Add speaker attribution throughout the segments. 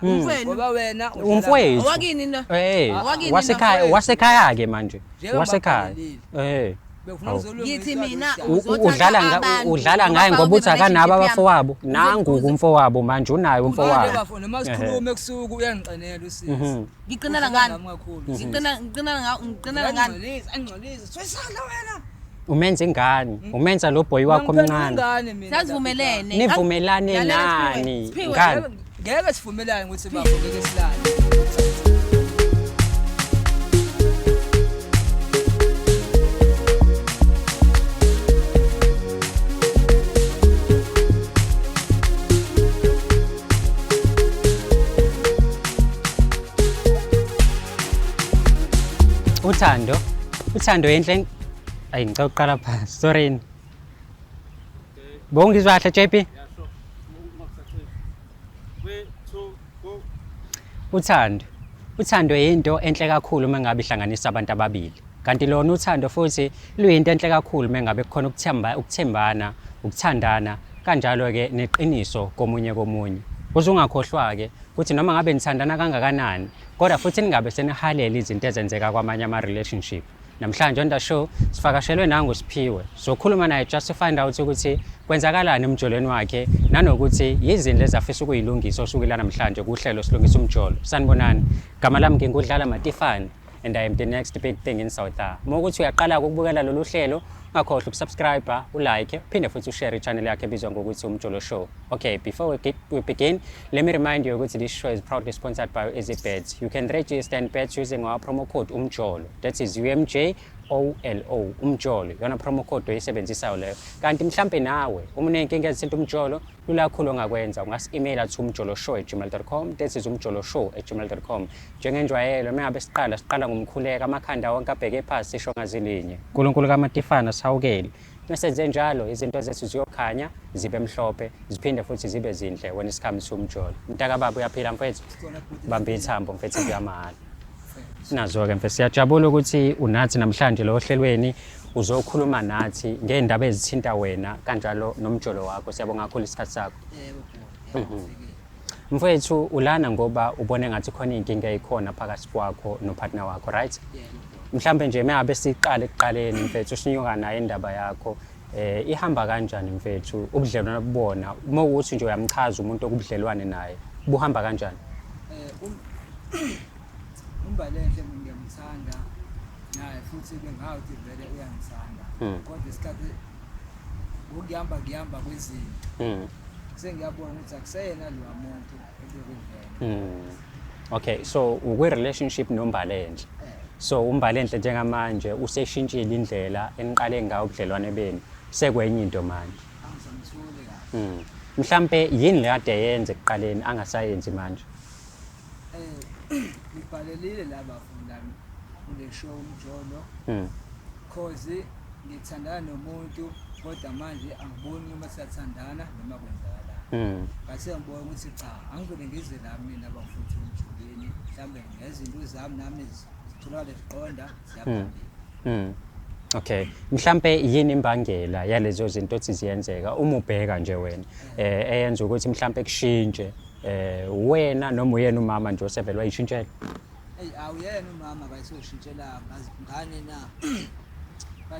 Speaker 1: Umfwenu.
Speaker 2: Ngoba wena udlala
Speaker 3: Umfowethu.
Speaker 1: Owakini na?
Speaker 3: Eh,
Speaker 1: Owakini na?
Speaker 3: wasekhaya wasekhaya ke manje.
Speaker 2: Njengoba
Speaker 3: Wasekhaya.
Speaker 2: ngibhalelile.
Speaker 3: Eh.
Speaker 2: Bengifuna
Speaker 3: Awu.
Speaker 2: ukuzolungisa
Speaker 1: Ngithi mina
Speaker 2: lolu daba.
Speaker 1: uzothatha abantu,
Speaker 3: Udlala ngaye
Speaker 1: ubafake
Speaker 3: ngoba uthi akanabo
Speaker 1: kwi-relationship
Speaker 3: abafowabo.
Speaker 1: yami.
Speaker 3: Nangu kumfowabo manje unaye
Speaker 2: Manje
Speaker 3: umfowabo.
Speaker 2: bafo noma sikhuluma ebusuku uyangiqinela usisi.
Speaker 1: Ngiqinela
Speaker 2: Udlala
Speaker 1: ngani?
Speaker 2: ngami kakhulu.
Speaker 1: Ngiqinela ngani?
Speaker 2: Angingcolise, angingcolise. Swisala wena.
Speaker 3: Umenza ingane, umenza lo boy wakho
Speaker 2: Ngangiphendula
Speaker 3: omncane.
Speaker 2: ingane mina.
Speaker 1: Sazivumelene.
Speaker 3: Nivumelane
Speaker 1: Lalela, Siphiwe.
Speaker 3: nani?
Speaker 1: Siphiwe.
Speaker 3: Ngani?
Speaker 2: Ngeke sivumelane ukuthi bafo ngeke silale.
Speaker 3: Uthando. Uthando yinhle. Ayi ngicela ukuqala phansi. Sorry. Bongizwa kahle JP? Uthando. Uthando yinto enhle kakhulu uma ngabe ihlanganisa abantu ababili. Kanti lona uthando futhi luyinto enhle kakhulu uma ngabe kukhona ukuthemba, ukuthembana, ukuthandana, kanjalo-ke neqiniso komunye komunye. Kuze ungakhohlwa-ke ukuthi noma ngabe nithandana kangakanani, kodwa futhi ningabe senihalela izinto ezenzeka kwamanye ama-relationship. Namhlanje on the show sivakashelwe nangu Siphiwe. Sokhuluma naye just to find out ukuthi kwenzakalani emjolweni wakhe nanokuthi yizinto ezafisa ukuyilungisa osukwini lanamhlanje kuhlelo silungisa umjolo. Sanibonani. Gama lami ngingudlala Matifane and I am the next big thing in South Africa. Uma ukuthi uyaqala ukubukela lolu hlelo, ungakhohlwa ukusubscribe, ulike, uphinde futhi ushare i-channel yakhe ebizwa ngokuthi Umjolo Show. Okay, before we begin, let me remind you ukuthi this show is proudly sponsored by EasyBet. You can register and bet using our promo code UMJOLO. That is UMJ OLO, UMJOLO. Yona promo code oyisebenzisayo leyo. Kanti mhlampe nawe uma uney'nkinga ezithinta umjolo, lula kakhulu ongakwenza. Ungasi-emaila to umjoloshow@gmail.com. That is umjoloshow@gmail.com. Njengenjwayelo, uma ngabe siqala, siqala ngomkhuleko, amakhanda wonke abheke phansi, sisho ngazilinye. Nkulunkulu kaMatifana, sihawukele. Mesenze njalo, izinto zethu ziyokhanya, zibe mhlophe, ziphinde futhi zibe zinhle when it comes to umjolo. Mntakababa uyaphila mfethu?
Speaker 2: Sikhona bhuti.
Speaker 3: Bamba ithambo mfethu kuyamahhala. Nazo-ke mfethu, siyajabula ukuthi unathi namhlanje lo ohlelweni uzokhuluma nathi ngey'ndaba ezithinta wena kanjalo nomjolo wakho. Siyabonga kakhulu isikhathi sakho.
Speaker 2: Yebo bhuti. Yebo, ngifike.
Speaker 3: Mfethu ulana ngoba ubone ngathi khona iy'nkinga ey'khona phakathi kwakho nopartner wakho, right?
Speaker 2: Yebo bhuti.
Speaker 3: Mhlambe nje mengabe siqale ekuqaleni mfethu sinyuka nayo indaba yakho ihamba kanjani mfethu ubudlelwane obubona uma ukuthi nje uyamchaza umuntu okubudlelwane naye buhamba kanjani?
Speaker 2: Umbalenhle mina ngiyamthanda naye futhi bengawuthi vele uyangithanda. Kodwa isikhathi ngokuyamba kuyamba kwezinto. Sengiyabona ukuthi akuseyena lo muntu ebekuvela.
Speaker 3: Okay, so ukwi relationship noMbalenhle. So uMbalenhle njengamanje useshintshile indlela eniqale ngayo ubudlelwane benu. Sekwenye into manje.
Speaker 2: Angisamtholi kahle.
Speaker 3: Mhlambe yini le kade yenze ekuqaleni angasayenzi manje?
Speaker 2: Ngibhalelile la bafunda kule show umjolo. Cause ngithandana nomuntu kodwa manje angiboni noma siyathandana noma kwenzakalani. Ngase ngibona ukuthi cha, angivele ngize la mina bafuthu umjolweni, mhlambe ngezinto zami nami zitholakale ziqonda ziyaphambili.
Speaker 3: Okay, mhlambe yini imbangela yalezo zinto othi ziyenzeka uma ubheka nje wena eyenza ukuthi mhlambe kushintshe wena noma uyena umama nje osevele wayishintshela?
Speaker 2: Ey, awuyena umama kayisoshintshela ngane na.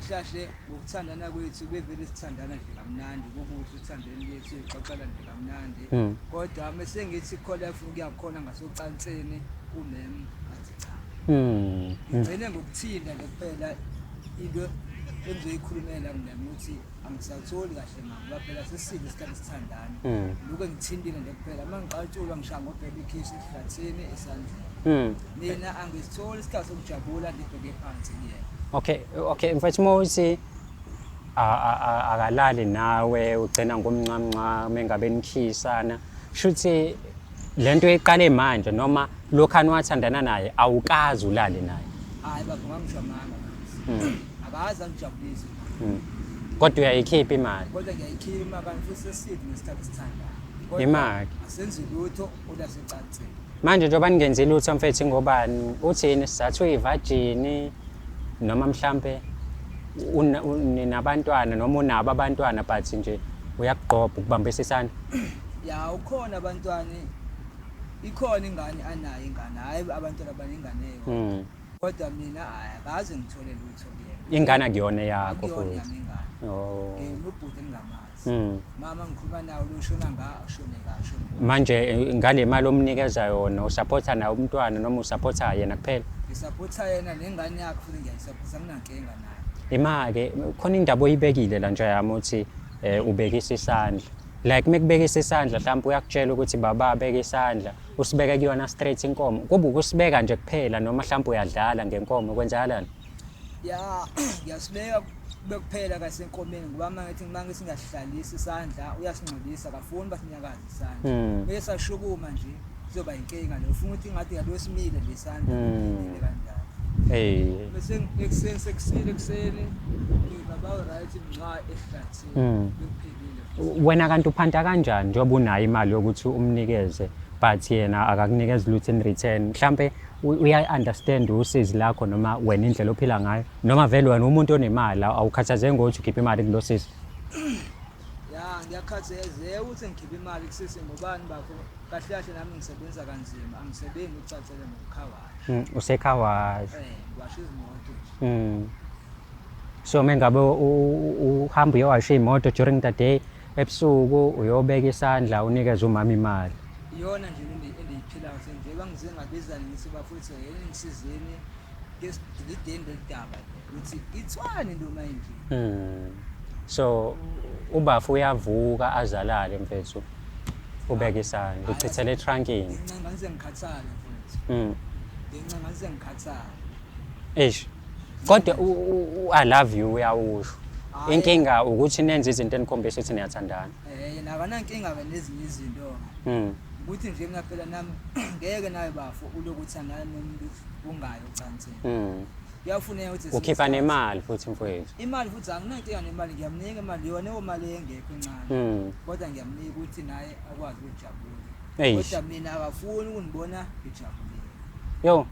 Speaker 2: Kahle ngokuthandana kwethu bevele sithandana nje kamnandi, kukuhle uthandeni lethu sixoxela nje kamnandi. Kodwa mase ngithi khona ufuna ukuya khona ngasocansini umem athi cha. Ngigcine ngokuthinda nje kuphela into engizoyikhulumela kumem ukuthi angisatholi kahle mama, ngoba phela sesile isikhathi sithandana. Lokho ngithintile nje kuphela uma ngiqatshulwa ngishaya ngobheka ikhishi esihlathini esandleni. Mina angisitholi isikhathi sokujabula ngibheke phansi kuyena.
Speaker 3: Okay, mfethu uma uthi akalali nawe ugcina ngomncamnca mengabe nikhisana, shuthi lento iqale manje noma lokhani wathandana naye awukazi ulale naye?
Speaker 2: Hayi baba, ngangisho amanga. Akaze angijabulise.
Speaker 3: Kodwa uyayikhipha imali?
Speaker 2: Kodwa ngiyayikhipha imali kanti futhi seside ngesikhathi sithandana.
Speaker 3: Imali?
Speaker 2: Asenzi lutho olasecansini.
Speaker 3: Manje njengoba ningenzi lutho mfethu ngobani? Uthini sizathu uyi-virgin noma mhlambe ninabantwana noma unabo abantwana but nje uyakugqobha ukubambisa isandla?
Speaker 2: Ya, ukhona abantwana. Ikhona ingane anayo ingane, hhayi abantwana abanengane eyodwa. Kodwa mina hhayi akaze ngithole lutho kuyena.
Speaker 3: Ingane akuyona eyakho
Speaker 2: Akuyona
Speaker 3: futhi.
Speaker 2: yami ingane.
Speaker 3: Oh.
Speaker 2: Ngiyinubhuti engingamazi. Mama ngikhuluma nawe lo ushona nga ashone nga ashone.
Speaker 3: Manje ngale mali omnikeza yona usaphotha naye umntwana noma usaphotha yena kuphela?
Speaker 2: Ngisaphotha yena nengane yakhe futhi ngiyayisaphotha anginankinga naye.
Speaker 3: Ima-ke khona indaba oyibekile la nja yami uthi ubekisa isandla. Like mekubekisa isandla mhlawumbe uyakutshela ukuthi baba beka isandla, usibeke kuyona straight inkomo. Kuba ukusibeka nje kuphela noma mhlawumbe uyadlala ngenkomo kwenzakalani?
Speaker 2: Ya ngiyasibeka kube kuphela kasenkomeni ngoba uma ngithi uma ngithi ngiyasihlalisa isandla uyasingcolisa akafuni basinyakaze isandla. Bese sashukuma nje kuzoba inkinga leyo. Ufuna ukuthi ngathi yalo simile nje isandla ngile kanjalo.
Speaker 3: Hey.
Speaker 2: Bese ekuseni sekusile ekuseni ngibaba right nxa ehlathini bekuphelile.
Speaker 3: Wena kanti uphanta kanjani njengoba unayo imali yokuthi umnikeze but yena akakunikezi lutho in return? Mhlambe uyayi-understand usizi lakho noma wena indlela ophila ngayo noma vele wena umuntu onemali awukhathazeki ngokuthi ukhiphe imali kulo sisi?
Speaker 2: Ya ngiyakhathazeka ukuthi ngikhiphe imali kusisi ngobani bakho kahle kahle nami ngisebenza kanzima angisebenzi ucacele ngokukhawashi.
Speaker 3: Usekhawashi.
Speaker 2: Ngiwasha izimoto nje.
Speaker 3: So mengabe uhamba uyowasha iy'moto during the day, ebusuku uyobeka isandla unikeze umama imali.
Speaker 2: Iyona nje endiyiphilayo njengoba ngize ngabizana ngithi bafowethu yini ngisizeni ke sidilideni leli daba ukuthi ithwani noma nje.
Speaker 3: So ubafu uyavuka azalale mfethu. Ubeka isandla, uchithele etrankini.
Speaker 2: Ngincenga ngize ngikhathale mfethu. Ngincenga ngize ngikhathale.
Speaker 3: Eish. Kodwa I love you uyawusho. Inkinga ukuthi nenze izinto enikhombisa ukuthi niyathandana.
Speaker 2: Yena akanankinga ke nezinye izinto. Ukuthi nje mina phela nami ngeke naye bafo uloku uthandana nomuntu ungayo ocansini. Kuyafuneka ukuthi
Speaker 3: ukhipha nemali futhi mfowethu.
Speaker 2: Imali futhi anginankinga nemali, ngiyamnika imali yona eyo mali engekho encane. Kodwa ngiyamnika ukuthi naye akwazi ukujabula. Kodwa mina akafuni ukunibona ngijabulile.
Speaker 3: Yo.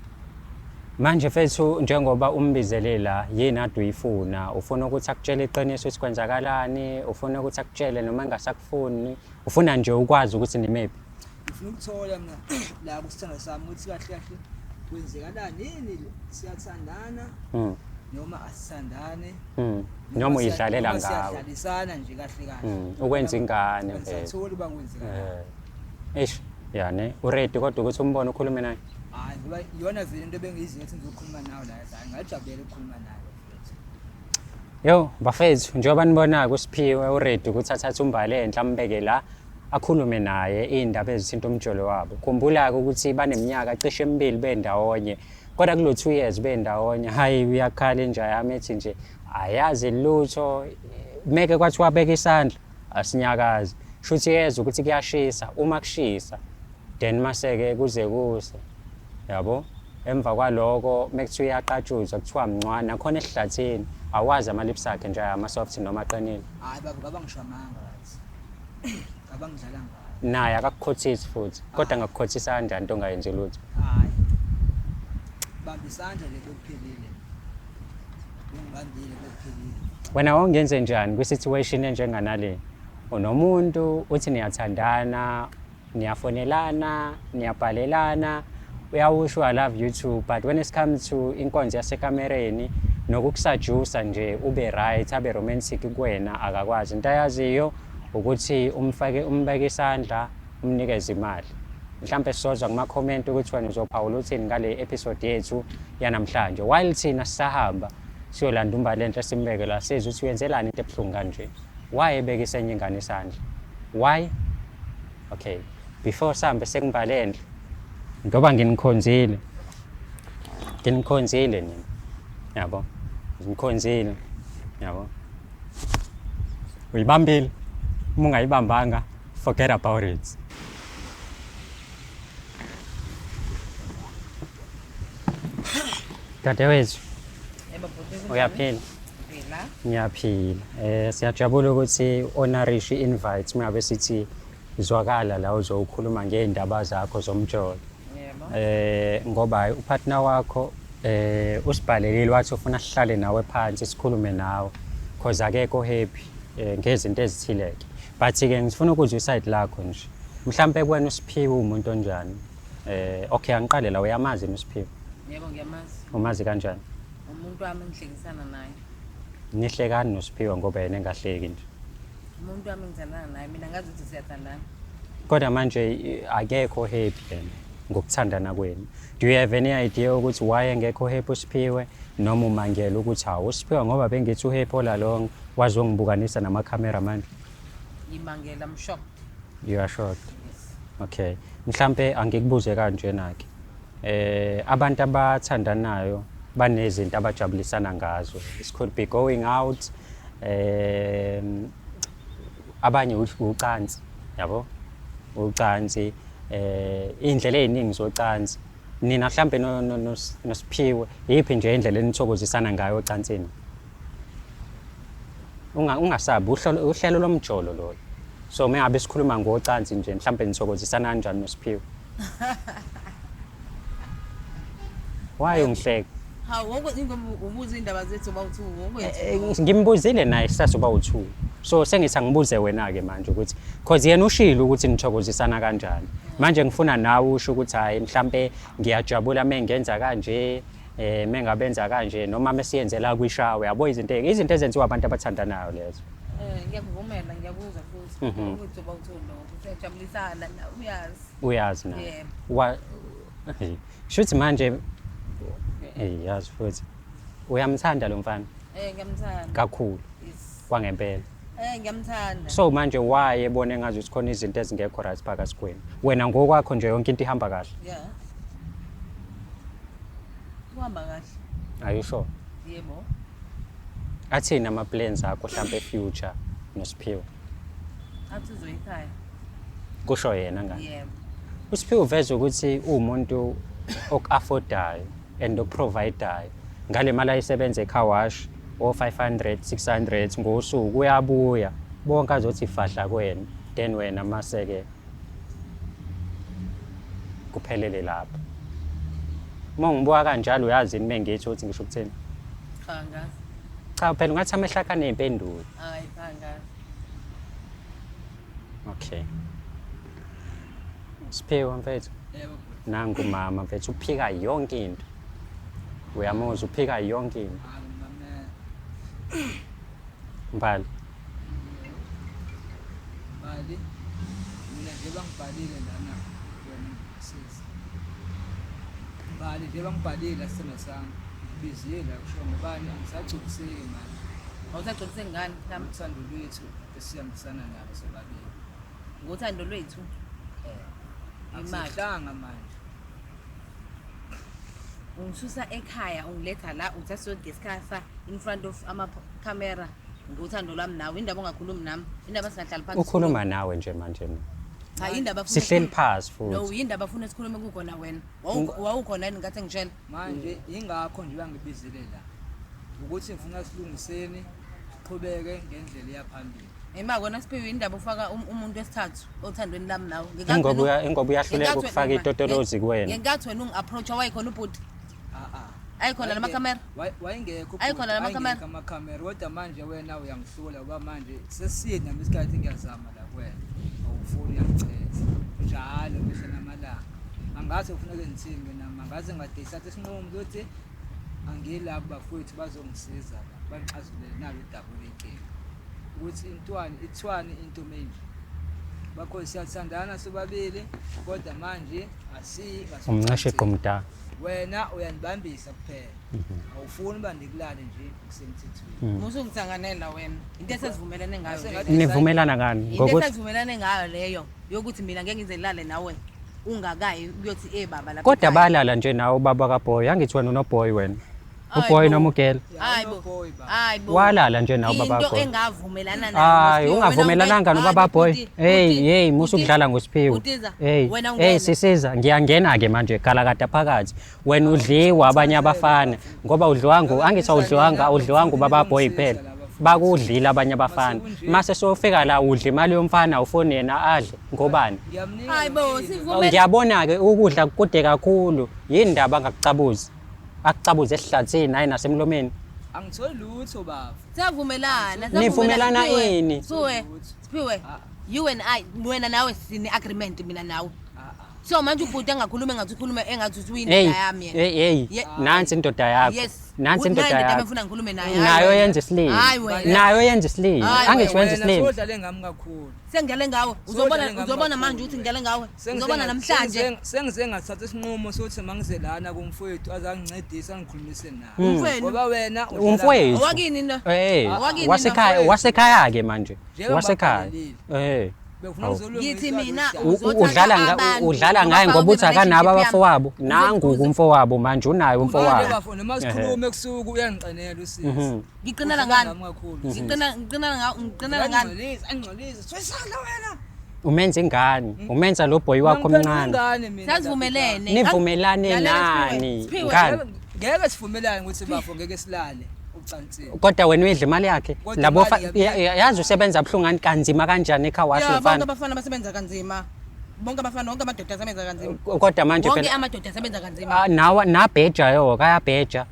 Speaker 3: Manje mfethu njengoba umbizele la yini ade uyifuna? Ufuna ukuthi akutshele iqiniso ukuthi kwenzakalani? Ufuna ukuthi akutshele noma engasakufuni? Ufuna nje ukwazi ukuthi nimephi?
Speaker 2: Ngifuna ukuthola mina la kusithando sami ukuthi kahle kahle kwenzekalani yini siyathandana noma asithandane
Speaker 3: Noma uyidlalela ngawe.
Speaker 2: Siyadlalisana nje kahle kahle.
Speaker 3: Ukwenza ingane mfethu.
Speaker 2: Ngisatholi uba kwenzekalani.
Speaker 3: Eish, ya ne uready kodwa ukuthi umbone ukhulume naye.
Speaker 2: Hayi ngoba iyona vele into ebengiyizile ukuthi ngizokhuluma nawe la hayi ngajabulela ukukhuluma nawe mfethu.
Speaker 3: Yo bafethu njengoba nibona uSiphiwe uready ukuthi athathe uMbali enhla ambeke la akhulume naye iy'ndaba ezithinta umjolo wabo. Khumbula-ke ukuthi baneminyaka cishe emibili bendawonye kodwa kulo 2 years bendawonye hayi uyakhala inja yami ethi nje ayazi lutho meke kwathiwa beka isandla asinyakazi shuthi yezwa ukuthi kuyashisa uma kushisa then mase-ke kuze kuse yabo emva kwaloko mekuthiwa uyaqatshuzwa kuthiwa mncwane nakhona esihlathini awazi ama-lips akhe nje ama-soft noma aqinile.
Speaker 2: Hayi baba ngaba ngisho amanga bathi. Ngaba ngidlala ngayo.
Speaker 3: Naye akakukhothisi futhi kodwa angakukhothisa kanjani into ongayenzi lutho?
Speaker 2: Hayi. Bamba isandla nje bekuphelile. Ungibambile bekuphelile.
Speaker 3: Wena wawungenze njani kwi-situation enjenganale? Unomuntu uthi niyathandana, niyafonelana, niyabhalelana, uyawusho I love you too but when it comes to inkonzo yasekamereni nokukusajusa nje ube right abe romantic kuwena akakwazi. Into ayaziyo ukuthi umfake umbeke isandla umnikeze imali. Mhlampe sizozwa kuma-comment ukuthi wena uzophawula uthini ngale episode yethu yanamhlanje. While thina sisahamba siyolanda uMbali enhle simbeke la sizwe ukuthi uyenzelani into ebuhlungu kanje. Why ebekisa enye ingane isandla? Why? Okay. Before sihambe sekuMbali enhle ngoba nginikhonzile. Nginikhonzile nina. Yabo? Nginikhonzile. Yabo? Uyibambile? Uma ungayibambanga, forget about it. Dadewethu,
Speaker 1: Yebo bhuti kunjani?
Speaker 3: uyaphila?
Speaker 1: Ngiphila.
Speaker 3: Ngiyaphila. Siyajabula ukuthi honourish invite mingabe sithi zwakala la uzokhuluma ngey'ndaba zakho zomjolo.
Speaker 1: Yebo.
Speaker 3: Ngoba upartner wakho usibhalelile wathi ufuna sihlale nawe phansi sikhulume nawe cause akekho happy ngezinto ezithile-ke. But-ke ngifuna ukuzwa iside lakho nje. Mhlampe kuwena uSiphiwe umuntu onjani? Okay, angiqale la, uyamazi yini uSiphiwe?
Speaker 1: Yebo, ngiyamazi.
Speaker 3: Umazi kanjani?
Speaker 1: Umuntu wami engihlekisana naye.
Speaker 3: Nihlekani noSiphiwe ngoba yena engahleki nje?
Speaker 1: Umuntu wami engithandana naye, mina ngazi ukuthi siyathandana.
Speaker 3: Kodwa manje akekho happy yena ngokuthandana kwenu. Do you have any idea ukuthi why engekho happy uSiphiwe, noma umangela ukuthi hawu uSiphiwe ngoba bengithi uhappy all along wazongibukanisa namakhamera manje?
Speaker 1: Ngimangela, I'm shocked.
Speaker 3: You are shocked.
Speaker 1: Yes.
Speaker 3: Okay. Mhlambe angikubuze kanjena ke. Abantu abathandanayo banezinto abajabulisana ngazo. It could be going out, abanye ucansi, yabo? Ucansi, indlela eziningi zocansi. Nina mhlambe noSiphiwe, yiphi nje indlela enithokozisana ngayo ocansini? Ungasabi uhlelo lomjolo lolo. So mengabe sikhuluma ngocansi nje mhlambe nithokozisana kanjani noSiphiwe? Why ungihleka?
Speaker 1: Hawu, wonke ingoba ubuza indaba zethu bawu-two, wonke
Speaker 3: Ngimbuzile naye sisase bawu-two. So sengithi angibuze wena-ke manje ukuthi cause yena ushilo ukuthi nithokozisana kanjani. Manje ngifuna nawe usho ukuthi hayi mhlambe ngiyajabula mengenza kanje, mengabenza kanje noma mesiyenzela kwishawa, yabo, izinto ezenziwa abantu abathandanayo lezo.
Speaker 1: Ngiyakuvumela, ngiyakuzwa futhi ukuthi bawu-two lokho siyajabulisana, uyazi.
Speaker 3: Uyazi na?
Speaker 1: Yebo.
Speaker 3: Wa shuthi manje yazi futhi uyamthanda lo mfana?
Speaker 1: Ngiyamthanda.
Speaker 3: Kakhulu.
Speaker 1: Yes.
Speaker 3: Kwangempela.
Speaker 1: Ngiyamthanda.
Speaker 3: So manje why ebone ngazi ukuthi khona izinto ezingekho right phakathi kwenu? Wena ngokwakho nje yonke into ihamba kahle.
Speaker 1: Yeah. Kuhamba kahle.
Speaker 3: Are you sure?
Speaker 1: Yebo.
Speaker 3: Athini ama plans akho mhlambe future noSiphiwe?
Speaker 1: Athi uzoyikhaya.
Speaker 3: Kusho yena ngani?
Speaker 1: Yebo.
Speaker 3: USiphiwe uveza ukuthi uwumuntu oku-affordayo and okuprovidayo ngale mali ayisebenza e-car wash o-500 600 ngosuku, uyabuya bonke azothi fahla kwena, then wena mase-ke kuphelele lapho. Uma ngibuka kanjalo, uyazi yini mengithi ukuthi ngisho ukuthini?
Speaker 1: Cha, angazi.
Speaker 3: Cha phela ungathi amehlo akho aney'mpendulo.
Speaker 1: Hayi, cha, angazi.
Speaker 3: Okay. Siphiwe mfethu.
Speaker 2: Yebo bhuti.
Speaker 3: Nangu mama mfethu uphika yonke into. Uyamuzwa, uphika yonke into.
Speaker 2: Hayi, ngimamela.
Speaker 3: Mbali.
Speaker 2: Mbali. Mina nje bangibhalile lana wena sisi. Mbali nje bangibhalile sithando sami. Ngibizile kusho ngobani, angisagculiseki manje.
Speaker 1: Awusagculiseki ngani? Mhlawumbe
Speaker 2: uthando lwethu esihambisana nalo sobabili.
Speaker 1: Ngothando lwethu? Imali.
Speaker 2: Akusihlanga manje.
Speaker 1: Ungisusa ekhaya ungiletha la, uthatha siyodiscussa in front of ama-camera ngothando lwami nawe. Indaba ongakhulumi nami, indaba singahlali phansi.
Speaker 3: Ukhuluma nawe nje manje mina.
Speaker 1: Cha, indaba afuna
Speaker 3: Sihleli phansi futhi.
Speaker 1: No, indaba afuna sikhulume kukhona wena. Wawukhona yini ngathi ngitshela?
Speaker 2: Manje ingakho nje bangibizile la. Ukuthi ngifuna silungiseni, siqhubeke ngendlela eyaphambili.
Speaker 1: Ema kona Siphiwe, indaba ufaka umuntu wesithathu othandweni lami nawe.
Speaker 3: Ingoba uyahluleka ukufaka itotolozi kuwena.
Speaker 1: Ngenkathi wena ungi-approach wayekhona ubhuti.
Speaker 2: Ah.
Speaker 1: Ayikhona lama camera?
Speaker 2: Wayengekho
Speaker 1: Ayikhona lama
Speaker 2: ubhuti,
Speaker 1: camera?
Speaker 2: ayengekho amakhamera, kodwa manje wena uyangihlula ngoba manje seside nami isikhathi ngiyazama la kuwena. Awufuni, uyangichetha. Njalo mihla namalanga. Angazi kufuneka ngithini mina, angaze ngadecide isinqumo ukuthi angilabo bafowethu bazongisiza la, bangixazulele nalo udaba lenkinga. Ukuthi intwani ithwani into menje. Bakho siyathandana sobabili kodwa manje asiyi
Speaker 3: Umncishe gqumda.
Speaker 2: Wena uyanibambisa kuphela. Awufuni uba ndikulale nje kusemthethweni.
Speaker 1: Musu ngithanganela wena. Into esesivumelene ngayo leyo.
Speaker 3: Nivumelana ngani?
Speaker 1: Into
Speaker 3: Ngokuthi
Speaker 1: esesivumelane ngayo leyo yokuthi mina ngeke ngize ngilale nawe ungakayi kuyothi baba lapha.
Speaker 3: Kodwa
Speaker 1: ekhaya.
Speaker 3: balala nje nawe ubaba kaBoy. Angithi wena unoboy wena.
Speaker 1: Hayi
Speaker 3: Uboy
Speaker 1: bo.
Speaker 3: noma ugirl?
Speaker 1: Hayi bo.
Speaker 2: Unoboy baba.
Speaker 1: Hayi bo.
Speaker 3: Walala nje nawe ubaba
Speaker 1: Into
Speaker 3: kaBoy.
Speaker 1: engavumelana nayo.
Speaker 3: Hayi,
Speaker 1: Siphiwe,
Speaker 3: ungavumelananga
Speaker 1: wena
Speaker 3: nobaba
Speaker 1: hayi,
Speaker 3: boy.
Speaker 1: bhuti,
Speaker 3: Hey,
Speaker 1: bhuti,
Speaker 3: hey, musu
Speaker 1: bhuti,
Speaker 3: kudlala ngoSiphiwe.
Speaker 1: Bhutiza,
Speaker 3: Hey,
Speaker 1: wena
Speaker 3: hey
Speaker 1: ungena.
Speaker 3: sisiza, ngiyangena ke manje galakada phakathi. Wena udliwa abanye abafana ngoba udliwanga, angithi awudliwanga, awudliwanga ubaba boy phela. Bakudlile abanye abafana. Mase sofika la udla imali yomfana, ufuni yena adle ngobani?
Speaker 2: Ngiyamnika.
Speaker 1: Hayi bo,
Speaker 2: yonke into.
Speaker 1: sivumelene.
Speaker 3: Ngiyabona ke ukudla kude kakhulu. Yini ndaba angakucabuzi? Akucabuze esihlathini hayi nasemlomeni.
Speaker 2: Angitholi lutho baba.
Speaker 1: Siyavumelana.
Speaker 3: Nivumelana
Speaker 1: Siphiwe,
Speaker 3: ini?
Speaker 1: Siphiwe, Siphiwe,
Speaker 2: Ah.
Speaker 1: you and I, wena nawe sine agreement mina nawe.
Speaker 2: Ah ah.
Speaker 1: So manje ubhuti engakhuluma engathi ukhuluma engathi uthi
Speaker 3: Hey,
Speaker 1: uyindoda yami yena.
Speaker 3: hey, hey,
Speaker 1: Ye-
Speaker 3: nansi indoda yakho.
Speaker 1: Yes.
Speaker 3: Nansi indoda
Speaker 1: Nayi
Speaker 3: yakho.
Speaker 1: engifuna ngikhulume naye.
Speaker 3: Nayo yenza isilima.
Speaker 1: Hayi wena.
Speaker 3: Nayo yenza isilima.
Speaker 1: Hayi
Speaker 3: Angithi wenza
Speaker 2: Wena
Speaker 3: isilima.
Speaker 2: sodlale ngami kakhulu.
Speaker 1: Sengidlale ngawe.
Speaker 2: Sodlale
Speaker 1: Uzobona
Speaker 2: ngami
Speaker 1: uzobona
Speaker 2: kakhulu
Speaker 1: manje ukuthi
Speaker 2: wena.
Speaker 1: ngidlale ngawe.
Speaker 2: Sengize
Speaker 1: Uzobona namhlanje.
Speaker 2: Sengize ngathatha isinqumo sokuthi mangize lana kumfowethu azangincedisa angikhulumise naye.
Speaker 1: Umfowenu.
Speaker 2: Ngoba wena udlala
Speaker 3: Umfowethu.
Speaker 1: Owakini lo?
Speaker 3: Eh,
Speaker 1: Owakini
Speaker 3: wasekhaya
Speaker 2: lo?
Speaker 3: wasekhaya ke manje.
Speaker 2: Njengoba
Speaker 3: Wasekhaya.
Speaker 2: ngibhalelile.
Speaker 3: Eh.
Speaker 2: Bengifuna
Speaker 3: Hawu.
Speaker 2: ukuzolungisa
Speaker 1: Ngithi mina
Speaker 2: lolu daba.
Speaker 1: uzothatha
Speaker 3: Udlala
Speaker 1: abantu,
Speaker 3: udlala ngaye
Speaker 1: ubafake
Speaker 3: ngoba uthi akanabo
Speaker 1: kwi-relationship
Speaker 3: abafowabo.
Speaker 1: yami.
Speaker 3: Nangu kumfowabo manje unaye
Speaker 2: Manje
Speaker 3: umfowabo.
Speaker 2: bafo noma sikhuluma ebusuku uyangiqinela usisi.
Speaker 1: Ngiqinela
Speaker 2: Udlala
Speaker 1: ngani?
Speaker 2: ngami kakhulu.
Speaker 1: Ngiqina ngiqina ngawe ngiqinela ngani?
Speaker 2: Angingcolisi, angingcolisi. Swisala wena.
Speaker 3: Umenza ingane, umenza lo boy wakho
Speaker 2: Ngangiphendula
Speaker 3: omncane.
Speaker 2: ingane mina.
Speaker 1: Sasivumelene.
Speaker 3: Nivumelane
Speaker 1: Lalela, Siphiwe.
Speaker 3: nani?
Speaker 1: Siphiwe.
Speaker 3: Ngani?
Speaker 2: Ngeke sivumelane ukuthi bafo ngeke silale ucansini.
Speaker 3: Kodwa wena uyidla imali yakhe.
Speaker 2: Kodwa
Speaker 3: Labo
Speaker 2: imali
Speaker 3: yazi usebenza buhlungu ngani kanzima kanjani ekhaya washo
Speaker 1: Ya bonke
Speaker 3: mfana.
Speaker 1: abafana basebenza kanzima. Bonke abafana wonke amadoda asebenza kanzima.
Speaker 3: Kodwa manje
Speaker 1: Wonke
Speaker 3: phela
Speaker 1: amadoda asebenza kanzima.
Speaker 3: Ah, nawa nabheja yo kayabheja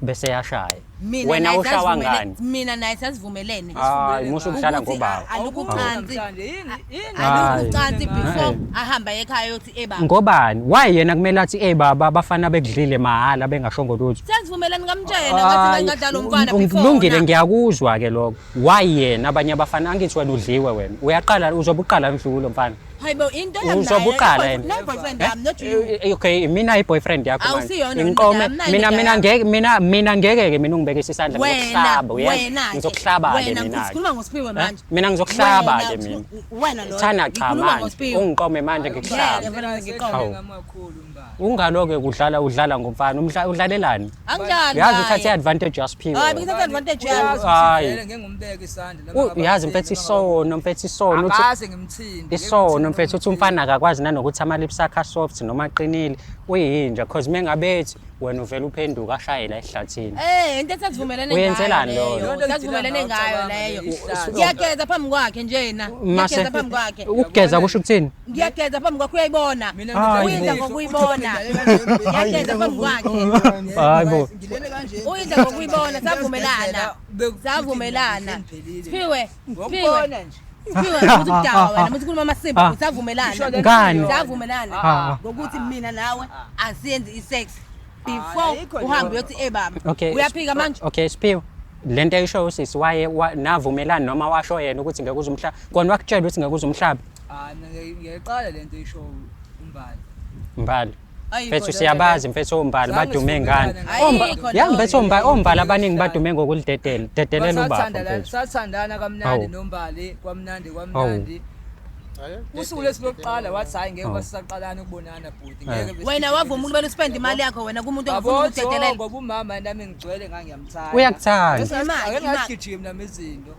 Speaker 3: bese yashaya.
Speaker 1: Mina
Speaker 3: Wena
Speaker 1: naye
Speaker 3: ushawa
Speaker 1: sasivumelene-
Speaker 3: ngani?
Speaker 1: Mina naye sasivumelene.
Speaker 3: Hayi, musu ukudlala
Speaker 1: Ukuthi
Speaker 3: ngobaba.
Speaker 1: alukho ucansi.
Speaker 2: Namhlanje yini yini
Speaker 3: Hayi.
Speaker 1: Alukho ucansi before
Speaker 3: Hayi.
Speaker 1: ahamba ekhaya yothi ebaba.
Speaker 3: Ngobani? Why yena kumele athi eh baba abafana bekudlile mahhala bengashongo lutho?
Speaker 1: Sasivumelene ngamtshela ngathi
Speaker 3: Hayi,
Speaker 1: ngadlala umfana before.
Speaker 3: Kulungile
Speaker 1: na.
Speaker 3: ngiyakuzwa ke lokho. Why yena abanye abafana angithi wena udliwe wena. Uyaqala uzobe uqala ndlulo mfana.
Speaker 1: Hayi bo into yami
Speaker 3: Uzobe
Speaker 1: naye,
Speaker 3: uqala yena.
Speaker 1: No boyfriend yami not you.
Speaker 3: Okay, mina i-boyfriend yakho manje.
Speaker 1: Awusiyona
Speaker 3: Ngiqome
Speaker 1: indoda yami,
Speaker 3: mina
Speaker 1: nayo
Speaker 3: mina
Speaker 1: indoda
Speaker 3: ngeke mina mina ngeke ke mina ungibekise isandla
Speaker 1: Wena
Speaker 3: ngizokuhlaba uyezwa?
Speaker 1: wena ke,
Speaker 3: Ngizokuhlaba ke
Speaker 1: wena
Speaker 3: mina.
Speaker 1: ngikhuluma ngoSiphiwe manje.
Speaker 3: Mina ngizokuhlaba
Speaker 1: Wena,
Speaker 3: ke mina.
Speaker 1: Wena lo.
Speaker 3: Thana cha
Speaker 1: ngikhuluma
Speaker 3: manje.
Speaker 1: ngoSiphiwe.
Speaker 3: Ungiqome manje ngikuhlaba.
Speaker 1: Ngeke vele ngiqome.
Speaker 3: Hawu.
Speaker 2: ngami kakhulu mbali.
Speaker 3: Ungaloke udlala udlala ngomfana, udlalelani?
Speaker 1: Angidlali.
Speaker 3: Uyazi
Speaker 1: naye.
Speaker 3: uthathe i-advantage yaSiphiwe.
Speaker 1: Hayi
Speaker 3: wena.
Speaker 1: bengithatha advantage yami.
Speaker 2: Uyazi ukuthi
Speaker 3: Hayi.
Speaker 2: vele ngeke ngimbeke isandla noma ngabe
Speaker 3: Uyazi
Speaker 2: ngimthinte,
Speaker 3: mfethu
Speaker 2: noma
Speaker 3: isono, mfethu isono uthi
Speaker 2: Akaze ngimthinte.
Speaker 3: isono mfethu uthi umfana akakwazi nanokuthi ama-lips akhe asoft noma aqinile uyinja cause mengabethi wena uvele uphenduka ashaye la ehlathini.
Speaker 1: Eh into esasivumelene ngayo.
Speaker 3: Uyenzelani
Speaker 1: leyo,
Speaker 3: loyo?
Speaker 1: Sasivumelene ngayo leyo.
Speaker 2: Ihlazo.
Speaker 1: Ngiyageza phambi kwakhe njena.
Speaker 3: Mase
Speaker 1: Ngiyageza phambi kwakhe.
Speaker 3: ukugeza kusho ukuthini?
Speaker 1: Ngiyageza phambi kwakhe uyayibona.
Speaker 2: Mina
Speaker 3: Hayi
Speaker 1: Uyidla
Speaker 3: bo.
Speaker 1: ngokuyibona. Ngiyageza phambi kwakhe.
Speaker 3: Hayi bo.
Speaker 2: Ngilele kanje.
Speaker 1: Uyidla ngokuyibona savumelana. Savumelana. Siphiwe. Siphiwe.
Speaker 2: Ngokubona nje.
Speaker 1: Siphiwe uthi udakwa wena uthi khuluma amasimba
Speaker 3: Ah.
Speaker 1: savumelana.
Speaker 3: Ngani?
Speaker 1: Savumelana
Speaker 3: Ah.
Speaker 1: ngokuthi mina nawe asiyenzi isex before
Speaker 2: Ayikho
Speaker 1: uhambe
Speaker 2: leyo.
Speaker 1: uyothi eh baba.
Speaker 3: Okay.
Speaker 1: Uyaphika manje?
Speaker 3: Okay, Siphiwe. Lento ayisho usisi waye navumelana noma washo yena ukuthi ngeke uze umhlaba. Kona wakutshela ukuthi ngeke uze umhlaba.
Speaker 2: Ah mina ngiyayiqala lento isho umbali.
Speaker 3: Mbali.
Speaker 1: Ayikho
Speaker 3: Mfethu
Speaker 1: leyo.
Speaker 3: siyabazi mfethu ombali
Speaker 2: Zange
Speaker 3: badume ngani.
Speaker 2: sivumelane
Speaker 1: Ayikho
Speaker 3: Ya
Speaker 1: leyo.
Speaker 3: mfethu ombali abaningi badume ngokulidedela. Dedelela ubaba mfethu.
Speaker 2: Sathandana kamnandi
Speaker 3: Hawu.
Speaker 2: nombali, kwamnandi kwamnandi. Usuku lesi lokuqala wathi hayi ngeke
Speaker 3: Hawu.
Speaker 2: basisaqalana ukubonana bhuti ngeke bese-
Speaker 1: Wena wavuma ukubela uspend imali yakho wena kumuntu ongafuni
Speaker 2: Yabo,
Speaker 1: ukudedelela.
Speaker 2: ngoba umama nami ngigcwele ngangiyamthanda.
Speaker 3: Uyakuthanda.
Speaker 1: Imali,
Speaker 2: Ake
Speaker 1: imali.
Speaker 2: ngagijimi nami izinto.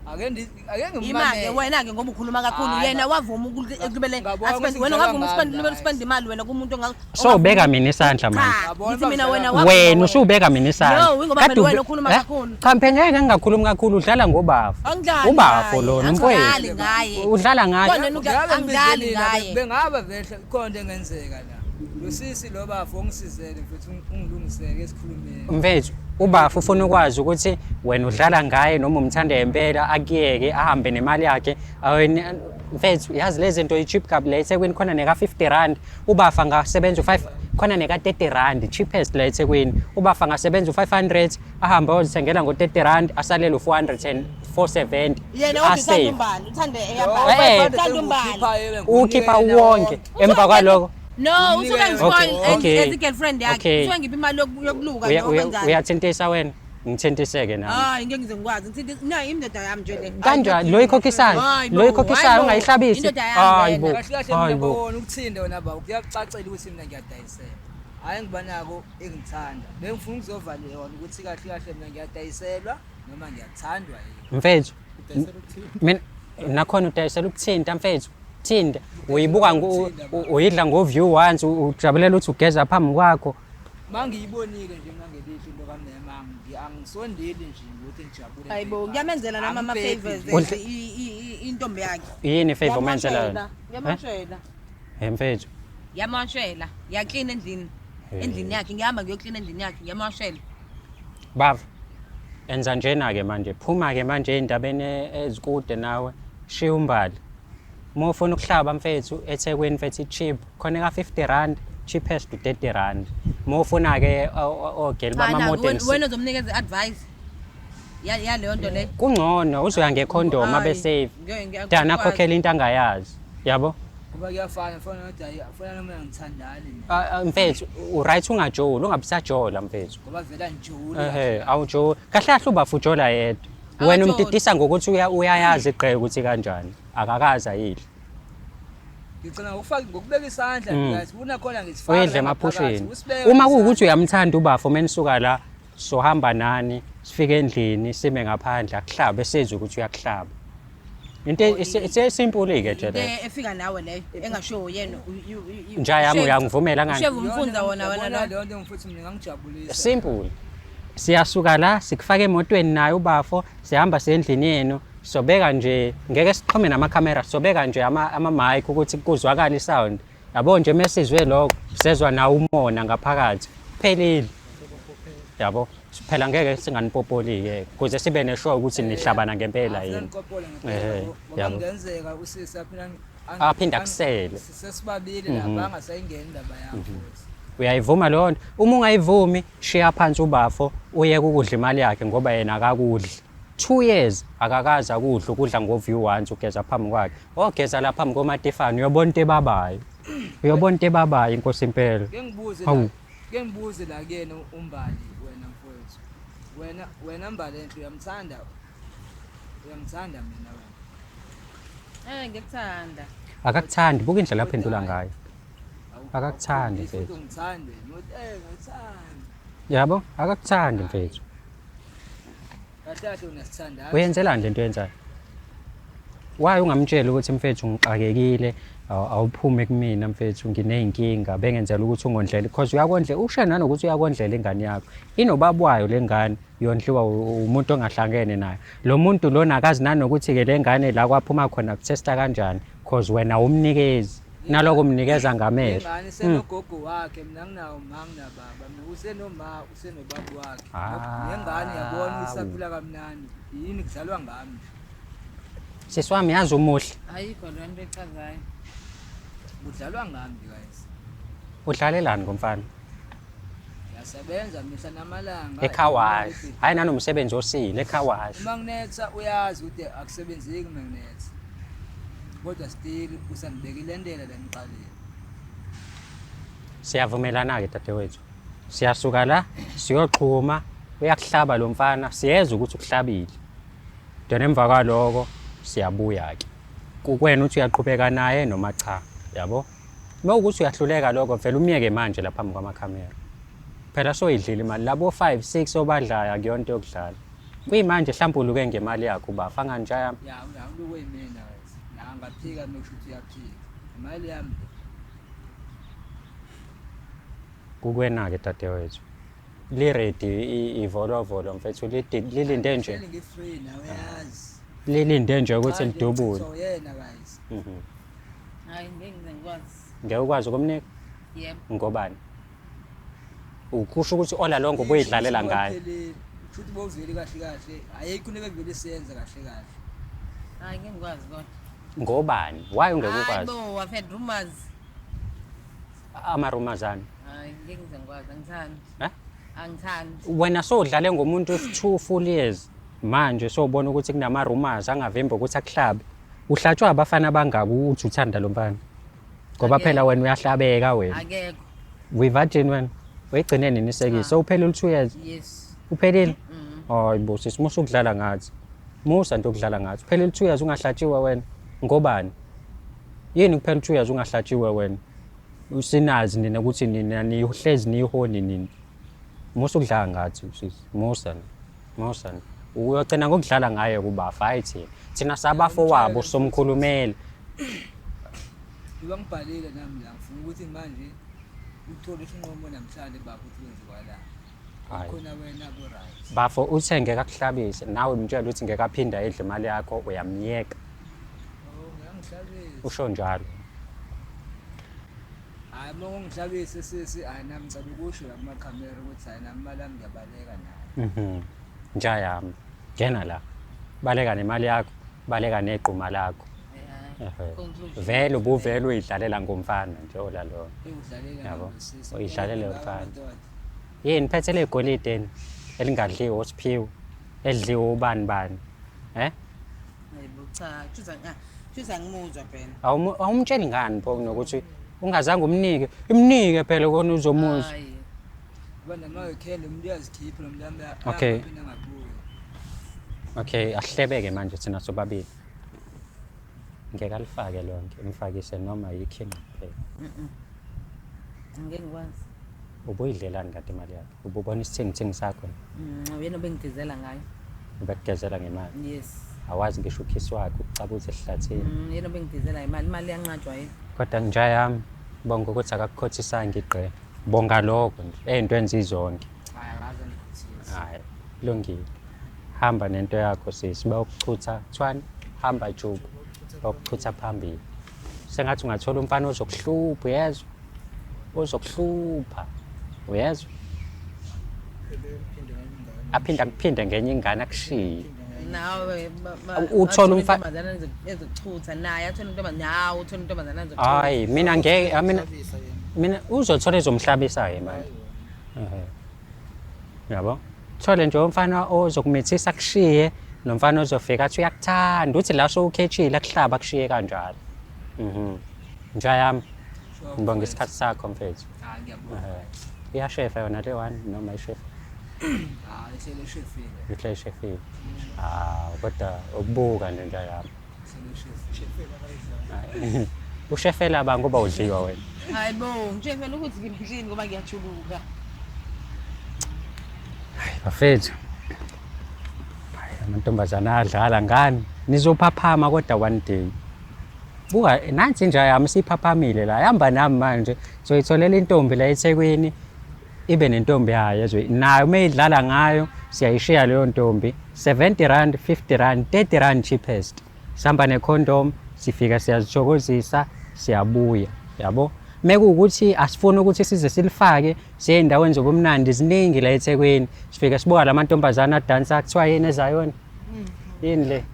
Speaker 2: Ake ake
Speaker 1: Imake
Speaker 2: ngimamele.
Speaker 1: wena ke ngoba ukhuluma kakhulu
Speaker 2: Hayi,
Speaker 1: yena wavuma ukubele
Speaker 2: ngabona
Speaker 1: aspend
Speaker 2: ukuthi
Speaker 1: wena
Speaker 2: ngidlala
Speaker 1: ungavuma uspend
Speaker 2: ngami
Speaker 1: ubele
Speaker 2: la,
Speaker 1: uspend imali wena kumuntu onga
Speaker 3: So ubeka mina isandla manje.
Speaker 1: Cha,
Speaker 2: Ngabona
Speaker 1: ngithi mina
Speaker 2: uba
Speaker 1: wena
Speaker 2: ngidlala-
Speaker 1: wavuma
Speaker 3: Wena usubeka mina isandla.
Speaker 1: No, ingoba
Speaker 3: Kade
Speaker 1: phela wena ukhuluma
Speaker 3: Eh?
Speaker 1: kakhulu.
Speaker 3: Cha mphela ngeke ngingakhulumi kakhulu udlala ngobafo.
Speaker 1: Angidlali
Speaker 3: Ubafo
Speaker 1: ngaye,
Speaker 3: lona
Speaker 1: angidlali
Speaker 3: mfowethu.
Speaker 1: ngaye.
Speaker 3: Udlala ngaye.
Speaker 1: Kona nuka
Speaker 2: Ngabe
Speaker 1: angidlali
Speaker 2: ngibizele
Speaker 1: ngaye.
Speaker 2: Bengaba vele khona into engenzeka la. Lo sisi lo bafo ongisizele mfethu ungilungisele esikhulumeni.
Speaker 3: Mfethu ubafo ufuna ukwazi ukuthi wena udlala ngaye noma umthanda ngempela akuyeke ahambe nemali yakhe. Awena mfethu yazi lezi zinto i-cheap kabi la eThekwini khona neka 50 rand ubafa angasebenza u5 khona neka 30 rand cheapest la eThekwini ubafa angasebenza u500 ahambe ayozithengela ngo 30 rand asalele u400 and 470
Speaker 1: Yena wathi uthanda
Speaker 3: asave.
Speaker 1: umbali, uthande
Speaker 3: Eh,
Speaker 1: eyabali. Uthanda umbali.
Speaker 3: Ukhipha wonke emva kwaloko
Speaker 1: No, usuke ngispoil
Speaker 3: Okay,
Speaker 1: as i-girlfriend yakhe.
Speaker 3: okay.
Speaker 1: Usuke ngipha imali yokuluka noma kanjani.
Speaker 3: Uyathintisa wena ngithintiseke nami.
Speaker 1: Hayi ngeke ngize ngikwazi. Ngithinti no indoda yami nje le.
Speaker 3: Kanjani lo ikhokhisayo
Speaker 1: Hayi bo,
Speaker 3: lo ikhokhisayo
Speaker 1: hayi bo.
Speaker 3: ungayihlabisi
Speaker 1: Indoda yami
Speaker 3: hayi
Speaker 1: lena.
Speaker 3: bo
Speaker 2: Kahle kahle
Speaker 3: hayi
Speaker 2: mina
Speaker 3: bo
Speaker 2: bona ukuthinda wena baba kuyakucacela ukuthi mina ngiyadayisela. Hayi ngiba nako engithanda. Bengifuna ukuzovala yona ukuthi kahle kahle mina ngiyadayiselwa noma ngiyathandwa yini.
Speaker 3: Mfethu mina nakhona udayisela ukuthinta mfethu thinta uyibuka uyidla ngo-view once ujabulela ukuthi ugeza phambi kwakho.
Speaker 2: Mangiyibonile nje mina ngelihlo into kamema angisondeli nje ukuthi ngijabule.
Speaker 1: Hayi bo, ngiyamenzela nami ama favors intombi yakhe.
Speaker 3: Yini favor omenzela yona?
Speaker 1: Ngiyamashela.
Speaker 3: Eh mfethu.
Speaker 1: Ngiyamashela. Ngiyaklina endlini. Endlini yakhe ngihamba ngiyoklina endlini yakhe ngiyamashela.
Speaker 3: Baba enza njena ke manje phuma ke manje endabeni ezikude nawe shiya umbali. Uma ufuna ukuhlaba mfethu eThekwini mfethu i-cheap khona ka-50 rand cheapest u-30 rand. Uma ufuna-ke ogeli
Speaker 1: Cha, naku,
Speaker 3: bama-modern
Speaker 1: wena ozomnikeza i-advice yaleyo nto leyo.
Speaker 3: Kungcono uzoya ngekhondom abe
Speaker 1: Hhayi,
Speaker 3: safe.
Speaker 1: ngeke
Speaker 3: Dana
Speaker 1: akukwazi.
Speaker 3: akhokhele into angayazi. Yabo?
Speaker 2: Ngoba kuyafana fana nokuthi hayi fana noma ngithandani naye.
Speaker 3: Ah, ah, mfethu uright ungajoli ungabisajola mfethu.
Speaker 2: Ngoba vele angijoli.
Speaker 3: Ehhe awujoli. Kahle kahle ubafu ujola yedwa. Wena
Speaker 1: Akajoli.
Speaker 3: umdidisa ngokuthi uyayazi igqeke ukuthi kanjani. Akakazi ayidle.
Speaker 2: Ngicela ngokufaka ngokubeka isandla guys. Unakhona ngisifaka.
Speaker 3: Uyidle
Speaker 2: la ngaphakathi,
Speaker 3: emaphusheni.
Speaker 2: usibeke
Speaker 3: Uma
Speaker 2: isandla.
Speaker 3: kuwukuthi uyamthanda ubafo menisuka la sohamba nani sifike endlini sime ngaphandle akuhlabe sezwe ukuthi uyakuhlaba. Into esimple ke nje
Speaker 1: Into
Speaker 3: leyo.
Speaker 1: efika nawe leyo engashiwo yena.
Speaker 3: Nja yami uyangivumela ngani?
Speaker 1: Ushevu umfunza wona wena
Speaker 2: Yabona
Speaker 1: lo.
Speaker 2: leyo nto futhi mina ngangijabulisa.
Speaker 3: Simple. Siyasuka la sikufaka emotweni naye ubafo sihamba sendlini yenu sobeka nje ngeke sixhume namakhamera sobeka nje ama-mic ukuthi kuzwakale isound. Yabo nje mesizwe lokho sezwa nawo umona ngaphakathi. Phelile. Yabo phela ngeke singanipopoli-ke kuze sibe nesure ukuthi nihlabana ngempela
Speaker 2: Afuna
Speaker 3: yini.
Speaker 2: ngikopole
Speaker 3: Ehhe,
Speaker 2: ngempela ngoba
Speaker 3: yabo.
Speaker 2: kungenzeka usisi aphinde
Speaker 3: Aphinde akusele.
Speaker 2: Sesibabili lapha angasayingeni indaba yami futhi.
Speaker 3: Uyayivuma leyo nto? Uma ungayivumi shiya phansi ubafo uyeke ukudla imali yakhe ngoba yena akakudli. 2 years akakaze akudla ukudla ngo-view once ugeza phambi kwakhe. Ogeza la phambi koMatifane uyobona into ebabayo. Uyobona into ebabayo inkosi impela.
Speaker 2: Ke ngibuze
Speaker 3: Hawu.
Speaker 2: la, ke ngibuze la kuyena uMbali wena mfowethu. Wena wena Mbali enhle uyamthanda. Uyamthanda mina wena.
Speaker 1: Ngikuthanda.
Speaker 3: Akakuthandi, buka indlela aphendula ngayo. Akakuthandi
Speaker 2: Futhi
Speaker 3: mfethu.
Speaker 2: ungithande. Ngithi ngithanda.
Speaker 3: Yabo, akakuthandi mfethu.
Speaker 2: Kahle kahle unasithandayo.
Speaker 3: Uyenzelani lento oyenzayo? Why ungamtsheli ukuthi mfethu ngixakekile, awuphume kumina mfethu nginey'nkinga bengenzela ukuthi ungondlele because uyakondle usho nanokuthi uyakondlela ingane yakho. Inobaba wayo le ngane yondliwa umuntu ongahlangene nayo. Lo muntu lona akazi nanokuthi-ke le ngane la kwaphuma khona kuthesta kanjani because wena awumnikezi. Naloko umnikeza ngamehlo.
Speaker 2: Ingane isenogogo wakhe mina nginawo ma nginababa mina usenoma usenobaba wakhe. Nengane yabona isaphila kamnandi. Yini kudlalwa ngami nje.
Speaker 3: Sisi wami yazi umuhle.
Speaker 1: Ayikho le nto echazayo.
Speaker 2: Kudlalwa ngami nje guys.
Speaker 3: Udlalelani ngomfana?
Speaker 2: Ngiyasebenza mihla namalanga.
Speaker 3: Ekhawashi. Hayi nanomsebenzi osile ekhawashi.
Speaker 2: Uma nginetha uyazi ukuthi akusebenzeki uma nginetha. Kodwa still usandibekile entela la ngiqalile.
Speaker 3: Siyavumelana-ke dadewethu. Siyasuka la siyoxhuma uyakuhlaba lo mfana siyezwa ukuthi ukuhlabile. Then emva kwaloko siyabuya-ke. Kukwena ukuthi uyaqhubeka naye noma cha, yabo? Uma ukuthi uyahluleka lokho vele umyeke manje la phambi kwamakhamera. Phela soyidlile imali labo 5 6 obadlayo akuyona into yokudlala. Kuyimanje mhlawumbe uluke ngemali yakho ubafa ngani yami.
Speaker 2: Ya ulukwe yimina guys. La ngaphika make sure ukuthi uyaphika. Imali yami.
Speaker 3: Kukwena-ke dadewethu. Li-ready ivolovolo mfethu lilinde nje.
Speaker 2: Hleli ngi-free nawe yazi.
Speaker 3: Lilinde nje ukuthi lidubule.
Speaker 2: So yena guys.
Speaker 1: Hayi ngeke ngize ngikwazi.
Speaker 3: Ngeke ukwazi ukumnika
Speaker 1: Yebo.
Speaker 3: ngobani? Ukusho ukuthi all along ubuyidlalela ngayo.
Speaker 2: Futhi boveli kahle kahle. Ayikho into ebevele siyenza kahle kahle.
Speaker 1: Hayi ngeke ngikwazi kodwa.
Speaker 3: Ngobani? Why ungeke
Speaker 1: Hayi
Speaker 3: ukwazi?
Speaker 1: bo, I've had rumors.
Speaker 3: Ama-rumors ani?
Speaker 1: Hayi ngeke ngize ngikwazi angithandi.
Speaker 3: Eh?
Speaker 1: Angithandi.
Speaker 3: Wena sowudlale ngomuntu 2 full years manje sowubona ukuthi kunama-rumors angavimba ukuthi akuhlabe. Uhlatshwa abafana abangaki uthi uthanda lo mfana? Ngoba phela wena uyahlabeka wena.
Speaker 1: Akekho.
Speaker 3: Uyi-virgin wena. Uyigcine nini isekisi? Sewuphelile u-2 years?
Speaker 1: Yes.
Speaker 3: Uphelile? Hayi bo sisi musa ukudlala ngathi. Musa nto ukudlala ngathi. Uphelile 2 years ungahlatshiwe wena. Ngobani? Yini kuphela 2 years ungahlatshiwe wena? Usinazi nina ukuthi nina nihlezi niyihoni nini. Musa ukudlala ngathi sisi. Musa. Musa. Uyogcina ngokudlala ngaye kubafa hayi thina. Thina sabafowabo somkhulumela.
Speaker 2: Ngiba ngibhalile nami la ngifuna ukuthi manje uthole isinqumo namhlanje baba ukuthi kwenziwa la.
Speaker 3: Hayi.
Speaker 2: Khona wena ku right.
Speaker 3: Bafo uthe ngeke akuhlabise nawe umtshela ukuthi ngeke aphinda edle imali yakho uyamyeka.
Speaker 2: Oh ngiyangihlabisa.
Speaker 3: Usho njalo.
Speaker 2: Hayi uma ungihlabise sisi hayi nami ngicela ukusho la kumakhamera ukuthi hayi nami imali yami ngiyabaleka nayo.
Speaker 3: Nja yami. Ngena la. Baleka nemali yakho, baleka negquma lakho.
Speaker 1: Hayi.
Speaker 3: Ehhe.
Speaker 1: Conclusion.
Speaker 3: Vele ubuvele uyidlalela ngomfana nje olalona.
Speaker 2: Engidlalela
Speaker 3: Yabo.
Speaker 2: ngosisi.
Speaker 3: Uyidlalela
Speaker 2: Ngaka
Speaker 3: mfana.
Speaker 2: amadoda.
Speaker 3: Yini phethe legolide yini elingadliwa osiphiwe edliwa ubani bani? Eh?
Speaker 1: Hayibo cha, shuthi shuthi angimuzwa phela.
Speaker 3: Awumtsheli ngani pho nokuthi ungazange umnike? Imnike phela kona uzomuzwa.
Speaker 1: Hayi.
Speaker 2: Ngoba nama-weekend umuntu uyazikhipha lo muntu
Speaker 3: Okay.
Speaker 2: aphinde angabuyi.
Speaker 3: Okay, asihlebeke manje thina sobabili. Ngeke alifake lonke, imfakise noma yikhinqi kuphela.
Speaker 1: Angeke ngikwazi.
Speaker 3: Ubuyidlelani kade imali yakhe? Ububona isithingithingi sakho?
Speaker 1: Uyena obengigezela ngayo.
Speaker 3: Ubekugezela ngemali.
Speaker 1: Yes.
Speaker 3: Awazi ngisho ukhisi wakhe ukucabuza esihlathini.
Speaker 1: Yena obengigezela imali, imali iyanqatshwa yena.
Speaker 3: Kodwa nja yami, bonga ukuthi akakukhothisanga igqe. Bonga lokho nje, ey'ntweni zizonke.
Speaker 2: Hayi akaze angikhothise.
Speaker 3: Hhayi, kulungile. Hamba nento yakho sisi, bayokuchutha. Kuthiwani? Hamba juba, bayokuchutha phambili. Sengathi ungathola umfana ozokuhlupha, uyezwa? Ozokuhlupha, uyezwa? Aphinde akuphinde ngenye ingane akushiye.
Speaker 1: Nawe
Speaker 3: Uthole
Speaker 1: intombazana ezokuchutha naye athole intombazana nawe uthole intombazana ezokuchutha.
Speaker 3: Hayi, mina ngeke, mina uzothola ezomhlabisa-ke manje. Ehhe. Yabo? Thole nje umfana ozokumithisa akushiye nomfana ozofika athi uyakuthanda uthi la sowukhethile akuhlaba akushiye kanjalo. Nja yami,
Speaker 2: Sure,
Speaker 3: ngibonga
Speaker 2: mfethu.
Speaker 3: isikhathi sakho mfethu.
Speaker 2: Hayi ngiyabonga.
Speaker 3: Ehhe. Iyashefa yona le one noma ishefa?
Speaker 2: Hayi ihlele eshefile.
Speaker 3: Ihle ishefile. Ah, kodwa ukubuka nje nja yami.
Speaker 2: Ihlele eshefile.
Speaker 3: Hayi. Ushefela ba ngoba udliwa wena.
Speaker 1: Hayi bo, ngitshela ukuthi ngimhlini ngoba ngiyajuluka.
Speaker 3: Bafethu. Hayi amantombazana adlala ngani? Nizophaphama kodwa one day. Buka nansi inja yami siphaphamile la. Hamba nami manje. Soyitholela intombi la eThekwini ibe nentombi yayo ezwe. Nayo uma idlala ngayo siyayishiya leyo ntombi 70 rand, 50 rand, 30 rand cheapest. Sihamba necondom sifika siyazithokozisa siyabuya. Yabo? Mekuwukuthi asifuni ukuthi size silifake siye ey'ndaweni zobumnandi ziningi la eThekwini. Sifike sibuka la mantombazana adansa kuthiwa yini ezayona? Yini le?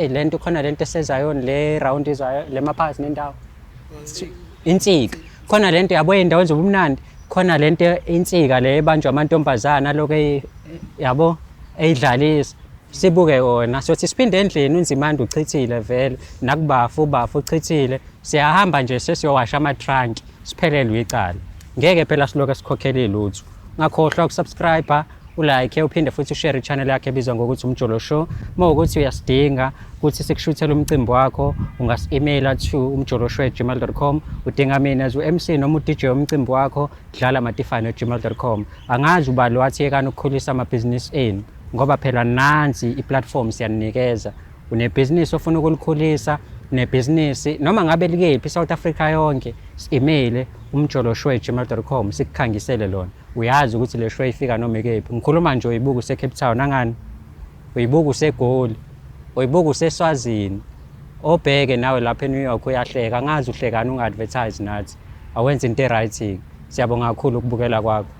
Speaker 3: Le nto khona lento esezayona le round izayo le maphakathi nendawo. Insika. Khona lento yabo ey'ndaweni zobumnandi, khona lento insika le ebanjwa amantombazana aloku yabo eyidlalisa. Sibuke yona sothi siphinde endlini uNzimande uchithile vele nakubafu ubafu uchithile siyahamba nje sesiyowasha ama-trunk siphelelwe icala. Ngeke phela siloke sikhokhele lutho. Ungakhohlwa ukusubscribe, ulike uphinde futhi ushare i-channel yakhe ebizwa ngokuthi Umjolo Show. Uma ukuthi uyasidinga ukuthi sikushuthele umcimbi wakho, ungasi-emaila to umjoloshow@gmail.com. Udinga mina as u-MC noma u-DJ womcimbi wakho, dlala matifane@gmail.com. Angazi ubani wathi yekani ukukhulisa amabhizinisi enu ngoba phela nansi i-platform siyanikeza. Unebhizinisi ofuna ukulikhulisa, unebhizinisi noma ngabe likephi South Africa yonke, si-email umjoloshow@gmail.com sikukhangisele lona. Uyazi ukuthi le show ifika noma ikephi. Ngikhuluma nje uyibuka use Cape Town angani? Uyibuka useGoli, uyibuka useSwazini. Obheke nawe lapha eNew York uyahleka, angazi uhlekani unga-advertise nathi. Awenze into e-right. Siyabonga kakhulu ukubukela kwakho.